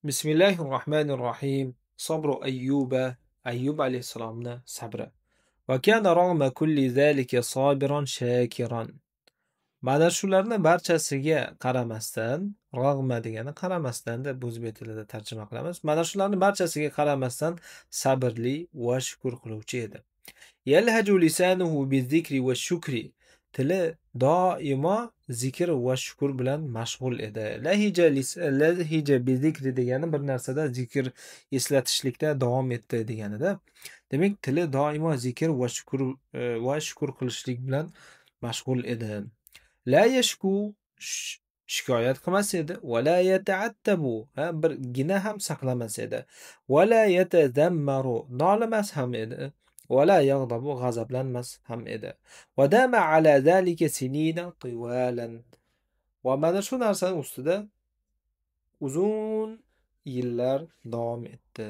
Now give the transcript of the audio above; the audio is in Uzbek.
Bismillahirrohmanirrohim. Sabru Ayyuba, Ayyub alayhissalomni sabri. Va kana rag'ma kulli zalika sobiran shakiran. Mana shularni barchasiga qaramasdan, rag'ma degani qaramasdan deb o'zbek tilida tarjima qilamiz. Mana shularni barchasiga qaramasdan sabrli va shukr qiluvchi edi. Yalhaju lisanuhu bizikri va shukri. Tili doimo zikr va shukr bilan mashg'ul edi. Lahija bizikri degani bir narsada zikr eslatishlikda davom etdi deganida. Demak, tili doimo zikr va shukr qilishlik bilan mashg'ul edi. La yashku, shikoyat qilmas edi. Va la yata'attabu, bir gina ham saqlamas edi. Va la yatazammaru, nolimas ham edi. Va la yag'dabu, g'azablanmas ham edi. Va dama ala zalika sinina tiwalan. Va mana shu narsaning ustida uzun yillar davom etdi.